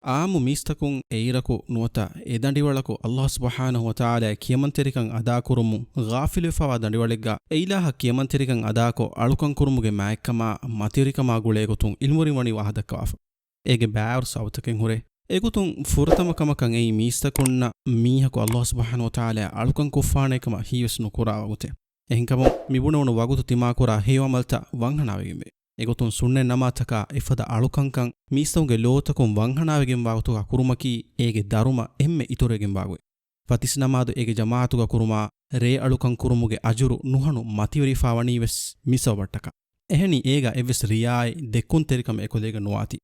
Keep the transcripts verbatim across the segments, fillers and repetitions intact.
އާއްމު މީސްތަކުން އެއިރަކު ނުވަތަ އެ ދަނޑިވަޅަކު ﷲ ސުބްޙާނަހޫ ވަތަޢާލާ ކިޔަމަންތެރިކަން އަދާކުރުމުން ޣާފިލުވެފަވާ ދަނޑިވަޅެއްގަ އެއިލާހަށް ކިޔަމަންތެރިކަން އަދާކޮށް އަޅުކަން ކުރުމުގެ މާތްކަމާ މަތިވެރިކަމާ ގުޅޭ ގޮތުން ޢިލްމުވެރިން ވަނީ ވާހަކަ ދައްކަވާފަ. އޭގެ ބާވަރު ސަބަބުތަކެއް ހުރޭ. އެގޮތުން ފުރަތަމަ ކަމަކަށް އެއީ މީސްތަކުންނަށް މީހަކު ﷲ ސުބްޙާނަހޫ ވަތަޢާލާ އަޅުކަން ކޮށްފާނޭ ކަމަށް ހީވެސް ނުކުރާ ވަގުތެއް. އެހެންކަމުން މި ބުނެވުނު ވަގުތު ތިމާކުރާ ހެޔޮ ޢަމަލުތައް ވަންހަނާވެގެންވޭ. އެގޮތުން ސުންނަތް ނަމާދުތަކާ އެފަދަ އަޅުކަންކަން މީސްތަކުންގެ ލޯތަކުން ވަންހަނާވެގެންވާ ގޮތުގަ ކުރުމަކީ އޭގެ ދަރުމަ އެންމެ އިތުރުވެގެންވާ ގޮތް. ފަތިސް ނަމާދު އޭގެ ޖަމާޢަތުގަ ކުރުމާ ރޭ އަޅުކަން ކުރުމުގެ އަޖުރު ނުހަނު މަތިވެރިފާ ވަނީ ވެސް މި ސަބަބަށްޓަކާ. އެހެނީ އޭގަ އެއްވެސް ރިޔާއެއް ދެއްކުންތެރިކަމެއް އެކުލެވިގެން ނުވާތީ.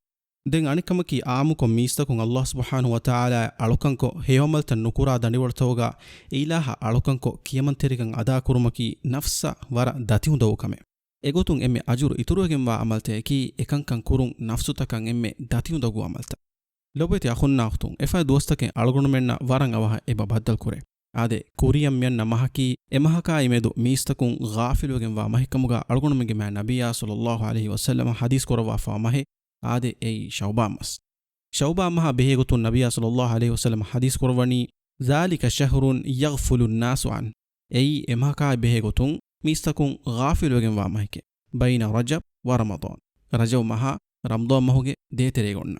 ދެން އަނެއްކަމަކީ އާއްމުކޮށް މީސްތަކުން ﷲ ސުބްޙާނަހޫ ވަތަޢާލާ އަޅުކަންކޮށް ހެޔޮ ޢަމަލުތައް ނުކުރާ ދަނޑިވަޅުތަކުގަ އެއިލާހަށް އަޅުކަންކޮށް ކިޔަމަންތެރިކަން އަދާކުރުމަކީ ނަފްސަށް ވަރަށް ދަތި އުނދަގޫ ކަމެއް. އެގޮތުން އެންމެ އަޖުރު އިތުރުވެގެންވާ ޢަމަލުތަކަކީ އެކަންކަން ކުރުން ނަފްސުތަކަށް އެންމެ ދަތި އުނދަގޫ ޢަމަލުތައް. ލޮބުވެތި އަޚުންނާ އުޚްތުން، އެފަދަ ދުވަސްތަކެއް އަޅުގަނޑުމެންނަށް ވަރަށް އަވަހަށް އެބަ ބައްދަލުކުރޭ. އާދެ، ކުރިއަށް މިއަންނަ މަހަކީ އެމަހަކާއި މެދު މީސްތަކުން ޣާފިލުވެގެންވާ މަހެއްކަމުގަ އަޅުގަނޑުމެންގެ މާތް ނަބިއްޔާ ޞައްލައްލާހު ޢަލައިހި ވަސައްލަމަ ޙަދީޘް ކުރައްވާފަވާ މަހެއް. އާދެ، އެއީ ޝަޢުބާން މަސް. ޝަޢުބާން މަހާ ބެހޭ ގޮތުން ނަބިއްޔާ ޞައްލައްލާހު ޢަލައިހި ވަސައްލަމަ ޙަދީޘް ކުރައްވަނީ، ذلك شهر يغفل الناس عنه. އެއީ އެމަހަކާއި ބެހޭ ގޮތުން މީސްތަކުން ޣާފިލުވެގެންވާ މަހެކޭ. بين رجب ورمضان. ރަޖަބު މަހާ ރަމަޟާން މަހުގެ ދޭތެރޭގަ އޮންނަ.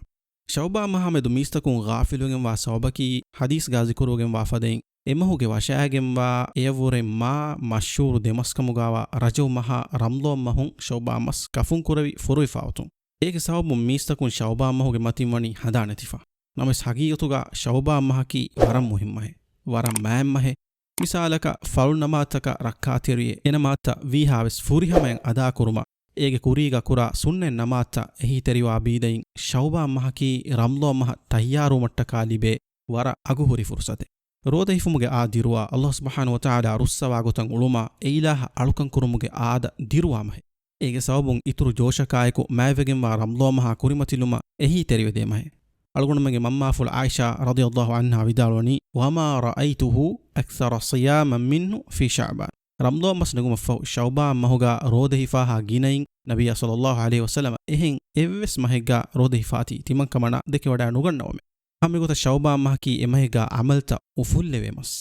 ޝަޢުބާން މަހާ މެދު މީސްތަކުން ޣާފިލުވެގެންވާ ސަބަބަކީ، ޙަދީޘްގަ ޒިކުރުވެގެންވާ ފަދައިން، އެމަހުގެ ވަށައިގެންވާ އެޔަށްވުރެ މާ މަޝްހޫރު ދެމަސްކަމުގަވާ ރަޖަބު މަހާ ރަމަޟާން މަހުން ޝަޢުބާން މަސް ކަފުން ކުރެވި ފުރުވިފާ އޮތުން. އޭގެ ސަބަބުން މީސްތަކުން ޝަޢުބާން މަހުގެ މަތިން ވަނީ ހަނދާން ނެތިފަ. ނަމަވެސް ހަގީގަތުގަ ޝަޢުބާން މަހަކީ ވަރަށް މުހިއްމު މަހެއް، ވަރަށް މާތް މަހެއް. މިސާލަކަށް ފަރުޟު ނަމާދުތަކަށް ރައްކާތެރިވެ، އެ ނަމާދުތައް ވީހާވެސް ފުރިހަމަޔަށް އަދާކުރުމަށް، އޭގެ ކުރީގަ ކުރާ ސުންނަތް ނަމާދުތައް އެހީތެރިވާ ބީދައިން ޝަޢުބާން މަހަކީ ރަމަޟާން މަހަށް ތައްޔާރުވުމަށްޓަކާ ލިބޭ ވަރަށް އަގުހުރި ފުރުޞަތެއް. ރޯދަ ހިފުމުގެ އާދަ ދިރުވާ، ﷲ ސުބްޙާނަހޫ ވަތަޢާލާ ރުއްސަވާ ގޮތަށް އުޅުމާ، އެއިލާހަށް އަޅުކަން ކުރުމުގެ އާދަ ދިރުވާ މަހެއް. އޭގެ ސަބަބުން އިތުރު ޖޯޝަކާއެކު މާތްވެގެންވާ ރަމަޟާން މަހާ ކުރިމަތިލުމަށް އެހީތެރިވެދޭ މަހެއް. އަޅުގަނޑުމެންގެ މަންމާފުޅު ޢާއިޝާ ރަޟިޔަﷲ ޢަންހާ ވިދާޅުވަނީ، وما رأيته أكثر صياما منه في شعبان. ރަމަޟާން މަސް ނެގުމަށްފަހު ޝަޢުބާން މަހުގަ ރޯދަ ހިފާހާ ގިނައިން ނަބިއްޔާ ޞައްލައްލާހު ޢަލައިހި ވަސައްލަމަ އެހެން އެއްވެސް މަހެއްގަ ރޯދަ ހިފާތީ ތިމަން ކަމަނާ ދެކެވަޑައި ނުގަންނަވަމެ. ހަމަ މިގޮތަށް ޝަޢުބާން މަހަކީ އެމަހެއްގަ ޢަމަލުތައް އުފުއްލެވޭ މަސް.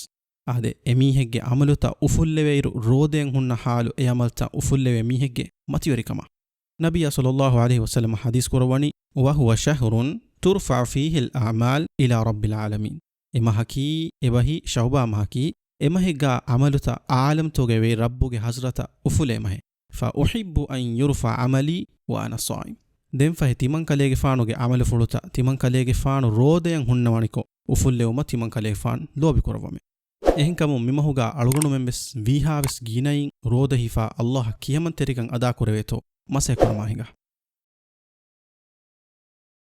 އާދެ، އެމީހެއްގެ ޢަމަލުތައް އުފުއްލެވޭއިރު ރޯދައިން ހުންނަ ޙާލު އެ ޢަމަލުތައް އުފުއްލެވޭ މީހެއްގެ މަތިވެރިކަމަށް. ނަބިއްޔާ ޞައްލައްލާހު ޢަލައިހި ވަސައްލަމަ ޙަދީޘް ކުރައްވަނީ، وهو شهر ترفع فيه الأعمال إلى رب العالمين. އެ މަހަކީ، އެ މަހަކީ ޝަޢުބާން މަހަކީ، އެ މަހެއްގަ ޢަމަލުތައް ޢާލަމްތަކުގެ ވެރި ރައްބުގެ ޙަޟްރަތަށް އުފުލޭ މަހެއް. فأحب أن يرفع عملي وأنا صائم. ދެންފަހެ ތިމަން ކަލޭގެފާނުގެ ޢަމަލުފުޅުތައް ތިމަން ކަލޭގެފާނު ރޯދައިން ހުންނަވަނިކޮށް އުފުއްލެވުމަށް ތިމަން ކަލޭގެފާނު ލޯބިކުރައްވަމެ. އެހެންކަމުން މިމަހުގަ އަޅުގަނޑުމެންވެސް ވީހާވެސް ގިނައިން ރޯދަ ހިފާ ﷲ އަށް ކިޔަމަންތެރިކަން އަދާކުރެވޭތޯ މަސައްކަތްކުރަމާ ހިނގާ.